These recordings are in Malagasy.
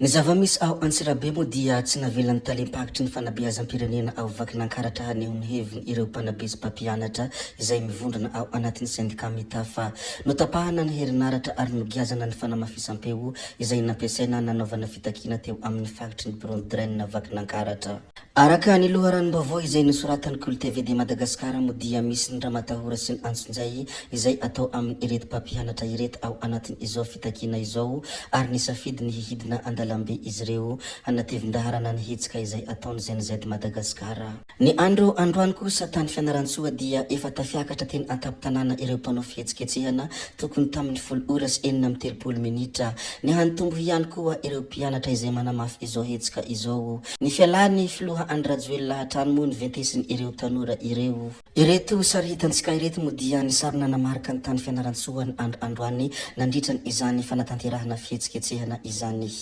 Ny zava-misy ao Antsirabe moa dia tsy navelan'ny talem-paritry ny fanabeazam-pirenena ao Vakinankaratra haneho ny heviny ireo mpanabe sy mpampianatra izay mivondrona ao anatin'ny sendikà Mitafa. Notapahana ny herinaratra ary nogiazana ny fanamafisam-peo izay nampiasaina nanaovana fitakiana teo amin'ny faritry ny biraon'ny Dren Vakinankaratra. Araka ny loharanom-baovao izay nosoratan'ny Kolo TV de Madagascar moa dia misy ny ramatahora sy ny antsonjay izay atao amin'ireto mpampianatra ireto ao anatin'izao fitakiana izao ary nisafidy ny hihidina an-dalambe izy ireo hanatevin-daharana ny hetsika izay ataon'ny Gen Z Madagascar. Ny andro androany kosa tany Fianarantsoa dia efa tafiakatra teny an-tampon-tanàna ireo mpanao fihetsiketsehana tokony tamin'ny folo ora sy 36 minitra. Nihanitombo ihany koa ireo mpianatra izay manamafy izao hetsika izao. Ny fialan'ny filoha Andry Rajoelina hatrany moa no ventesin' ireo tanora ireo. Ireto sary hitantsika ireto moa dia ny sary nanamarika ny tany Fianarantsoa ny andro androany nandritra izany fanatanterahana fihetsiketsehana izany.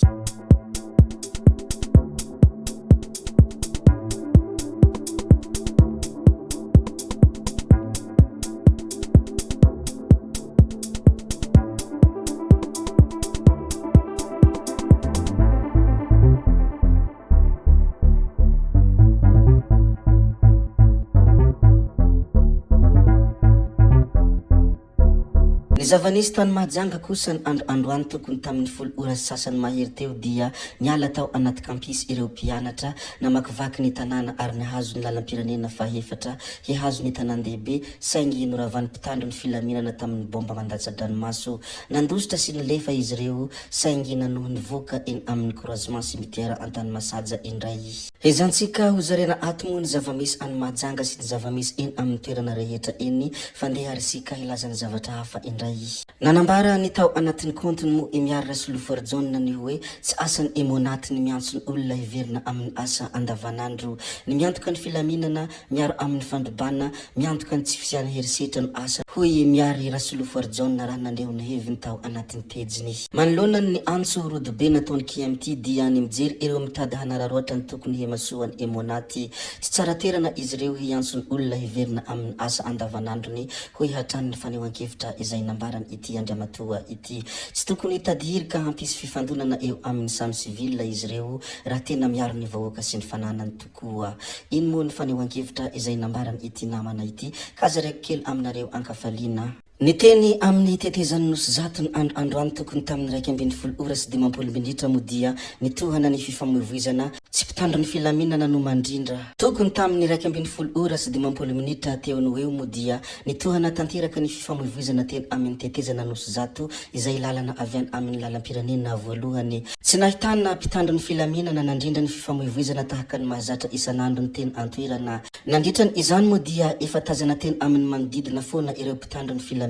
Ny zava-nisy tany Mahajanga kosa ny andro androany tokony tamin'ny folo ora sy sasany mahery teo dia niala tao anaty campus ireo mpianatra, namakivaky ny tanàna ary nihazo ny lalam-pirenena fahefatra hihazo ny tanàn-dehibe saingy noravan'ny mpitandro ny filaminana tamin'ny baomba mandatsa-dranomaso. Nandositra sy nilefa izy ireo saingy nanohy nivoaka eny amin'ny croisement cimetière Antanimasaja indray. Hezantsika hozaraina ato moa ny zava-misy any Mahajanga sy ny zava-misy eny amin'ny toerana rehetra eny fa ndeha ary isika hilaza ny zavatra hafa indray. Nanambara ny tao anatin'ny kaontiny moa i Miary Rasolofoarijaona ny hoe tsy asan'ny Emmo-Nat ny miantso ny olona hiverina amin'ny asa andavanandro. Ny miantoka ny filaminana, miaro amin'ny fandrobana, miantoka ny tsy fisian'ny herisetra no asa, hoy i Miary Rasolofoarijaona raha naneho ny heviny tao anatin'ny pejiny. Manoloana ny antso rodobe nataon'ny KMT dia ny mijery ireo mitady hanararaotra ny tokony hemasoan'ny Emmo-Nat. Tsy tsara toerana izy ireo hiantso ny olona hiverina amin'ny asa andavanandrony, hoy hatrany ny fanehoan-kevitra izay nambaran'ity andriamatoa ity. Tsy tokony hitady hirika hampisy fifandonana eo amin'ny samy sivila izy ireo raha tena miaro ny vahoaka sy ny fananany tokoa. Iny moa ny fanehoan-kevitra izay nambaran' ity namana ity ka zaraiko kely aminareo ankafaliana. Niteny amin'ny tetezan'ny Nosizato ny andro androany tokony tamin'ny 11 ora sy 50 minitra moa dia nitohana ny fifamoivoizana, tsy mpitandro ny filaminana no mandrindra. Tokony tamin'ny 11 ora sy 50 minitra teo no eo moa dia nitohana tanteraka ny fifamoivoizana teny amin'ny tetezana Anosizato izay lalana avy any amin'ny lalam-pirenena voalohany. Tsy nahitana mpitandro ny filaminana nandrindra ny fifamoivoizana tahaka ny mahazatra isan'andro ny teny an-toerana. Nandritra izany moa dia efa tazana teny amin'ny manodidina foana ireo mpitandro ny filaminana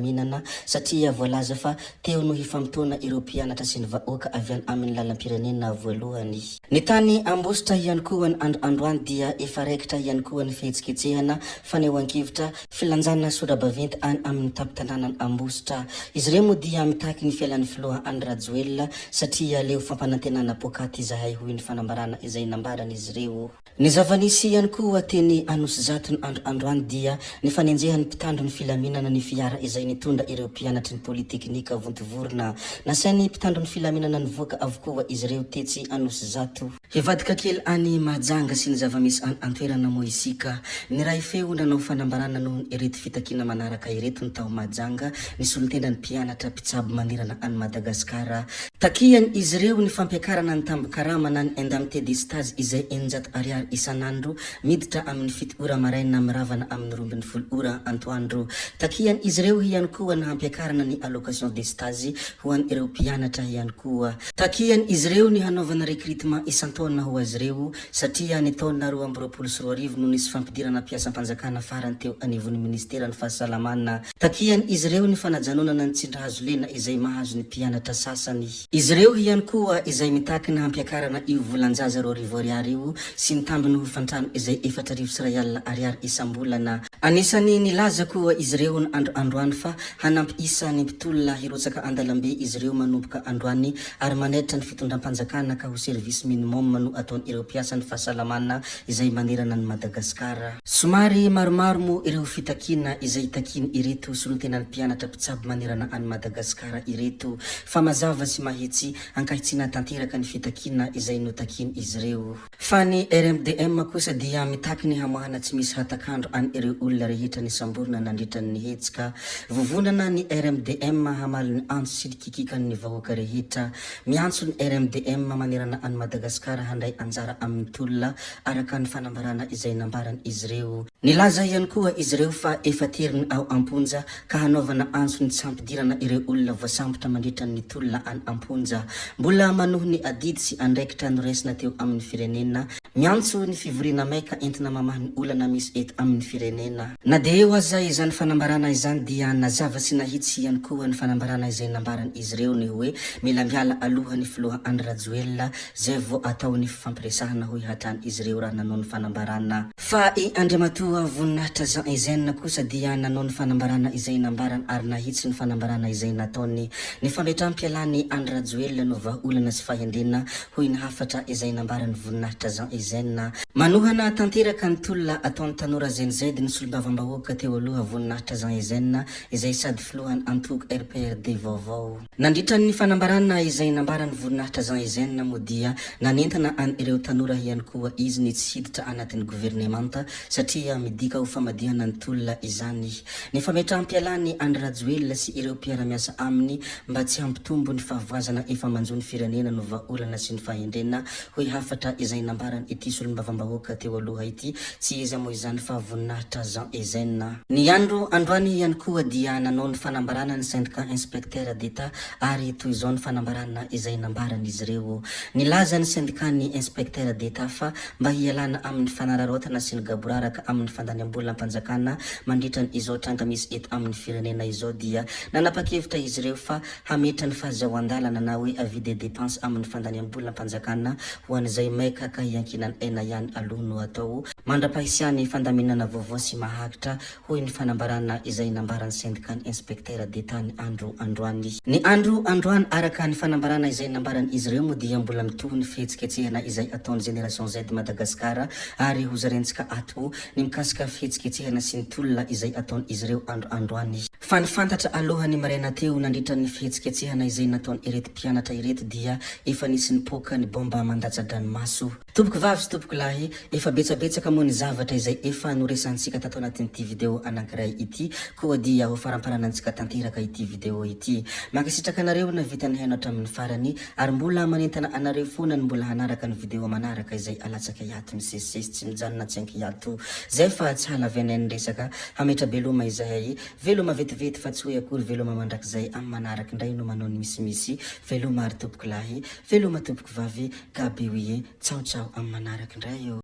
satria voalaza fa teo no hifamotoana ireo mpianatra sy ny vahoaka avy any amin'ny lalam-pirenena voalohany. Ny tany Ambositra ihany koa ny andro androany dia efa raikitra ihany koa ny fihetsiketsehana fanehoan-kevitra Filanjana sora-baventy any amin'ny tampon-tanànan' Ambositra. Izy ireo moa dia mitaky ny fialan'ny filoha Andry Rajoelina satria leo fampanantenana poakaty izahay hoy ny fanambarana izay nambaran'izy ireo. Ny zava-nisy ihany koa teny Anosizato ny andro androany dia ny fanenjehan'ny mpitandro ny filaminana ny fiara izay nitondra ireo mpianatry ny Politeknika Vontovorona. Nasain'ny mpitandro ny filaminana nivoaka avokoa izy ireo tetsy Anosizato. Hivadika kely any Mahajanga sy ny zava-misy any an-toerana moa isika. Niray feo nanao fanambarana noho ireto fitakiana manaraka ireto ny tao Mahajanga, ny solontenan'ny mpianatra mpitsabo manerana an'i Madagasikara. Takian' izy ireo ny fampiakarana ny tambin-karama na ny indemnité de stage izay 600 ariary isan'andro, miditra amin'ny fito ora maraina miravana amin'ny 12 ora antoandro. Takian' izy ireo ihany koa ny hampiakarana ny allocation de stage ho an'ireo mpianatra ihany koa. Takian' izy ireo ny hanaovana recrutement isan-taona ho azy ireo satria ny taona 2022 no nisy fampidirana mpiasam-panjakana farany teo anivon'ny minisiteran'ny fahasalamana. Takian' izy ireo ny fanajanonana ny tsindry hazo lena izay mahazo ny mpianatra sasany. Izy ireo ihany koa izay mitaky ny hampiakarana io volan-jaza 2000 ariary io sy ny tambin'ny hofan-trano izay 1400 ariary isam-bolana. Anisan'ny nilaza koa izy ireo ny andro androany fa hanampy isa ny mpitolona hirotsaka an-dalambe izy ireo manomboka androany ary manaitra ny fitondram-panjakana ka ho service minimum no ataon'ireo. ireo mpiasan'ny fahasalamana izay manerana an'i Madagasikara. Somary maromaro moa ireo fitakiana izay takian'ireto solontenan'ny mpianatra mpitsabo manerana an'i Madagasikara ireto fa mazava sy mahitsy ankahitsiana tanteraka ny fitakiana izay notakian'izy ireo. Fa ny RMDM kosa dia mitaky ny hamoahana tsy misy hatak'andro an'ireo olona rehetra nisamborina nandritra ny hetsika. Vovonana ny RMDM hamaly ny antso sy ny kikikan'ny vahoaka rehetra. Miantso ny RMDM manerana an'i Madagasikara handray anjara amin'ny tolona, araka ny fanambarana izay nambaran'izy ireo. Nilaza ihany koa izy ireo fa efa teriny ao am-ponja ka hanaovana antso ny tsy hampidirana ireo olona voasambotra mandritra ny tolona any am-ponja. Mbola manohy ny adidy sy andraikitra noraisina teo amin'ny firenena. Miantso ny fivoriana maika entina mamaha ny olana misy eto amin'ny firenena. Na dia eo aza izany fanambarana izany dia nazava sy nahitsy ihany koa ny fanambarana izay nambaran'izy ireo ny hoe mila miala aloha ny filoha Andry Rajoelina zay vao atao ny fifampiresahana hoy hatrany izy ireo raha nanao ny fanambarana. Fa i Andriamatoa Voninahitra Jean Eugène kosa dia nanao ny fanambarana izay nambarany ary nahitsy ny fanambarana izay nataony. Ny fametraham-pialan'i Andry Rajoelina no vahaolana sy fahendrena, hoy ny hafatra izay nambaran'i Voninahitra Jean Eugène. Manohana tanteraka ny tolona ataon'ny tanora Gen Z ny solombavambahoaka teo aloha Voninahitra Jean Eugène izay sady filohan'ny antoko RPRD vaovao. Nandritra ny fanambarana izay nambaran'i Voninahitra Jean Eugène moa dia nanentana an'ireo tanora ihany koa izy ny tsy hiditra anatin'ny governemanta satria midika ho famadihana ny tolona izany. Ny fametraham-pialan'i Andry Rajoelina sy ireo mpiara-miasa aminy mba tsy hampitombo ny fahavoazana efa manjo ny firenena no vahaolana sy ny fahendrena hoy hafatra izay nambaran'ity solombavambahoaka teo aloha ity, tsy iza moa izany fa Voninahitra Jean Eugène. Ny andro androany ihany koa dia nanao ny fanambarana ny Syndicat Inspecteur d'Etat ary toy izao ny fanambarana izay nambaran'izy ireo. Nilaza ny Syndicat-n'ny Inspecteur d'Etat fa mba hialana amin'ny fanararaotana sy ny gaboraraka amin'ny fandaniam-bolam-panjakana mandritra ny izao tranga misy eto amin'ny firenena izao dia nanapa-kevitra izy ireo fa hametra ny fahazahoan-dalana na hoe avis de dépense amin'ny fandaniam-bolam-panjakana ho an'izay maika ka hiankinan'aina ihany aloha no atao Mandra-pahisian'ny fandaminana vaovao sy maharitra, hoy ny fanambarana izay nambaran'ny sendikan'ny Inspecteur d'Etat ny andro androany. Ny andro androany, araka ny fanambarana izay nambaran'izy ireo moa dia mbola mitohy ny fihetsiketsehana izay ataon'ny Génération Z Madagascar ary hozarentsika ato ny mikasika fihetsiketsehana sy ny tolona izay ataon'izy ireo andro androany. Fa ny fantatra aloha ny maraina teo nandritra ny fihetsiketsehana izay nataon'ireto mpianatra ireto dia efa nisy nipoaka ny baomba mandatsa-dranomaso. Tompoko vavy sy tompoko lahy, efa betsabetsaka moa ny zavatra izay efa noresahantsika tato anatin'ity video anankiray ity, koa dia ho faramparanantsika tanteraka ity video ity. Mankasitraka anareo navita nihaino hatramin'ny farany, ary mbola manentana anareo foana ny mbola hanaraka ny video manaraka izay alatsaka iato misesisesy tsy mijanona tsy ankiato. Zay fa tsy halavainay ny resaka, hametra-beloma izahay, veloma vetivety fa tsy hoe akory veloma mandrakizay amin'ny manaraka indray no manao ny misimisy, veloma ary tompoko lahy, veloma tompoko vavy, Gaby oui e, ciao ciao amin'ny manaraka indray ô.